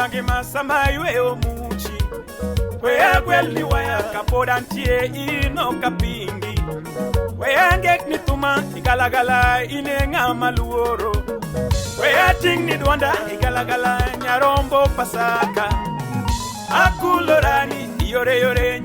mangima sama yweyo muchi. We agwel ni waya kapod antie in ok apingi. We angek ni thuma igalagala in e ng'ama luoro. We ating' ni dwonda igalagala nyarombo pasaka. Akulorani yore yore.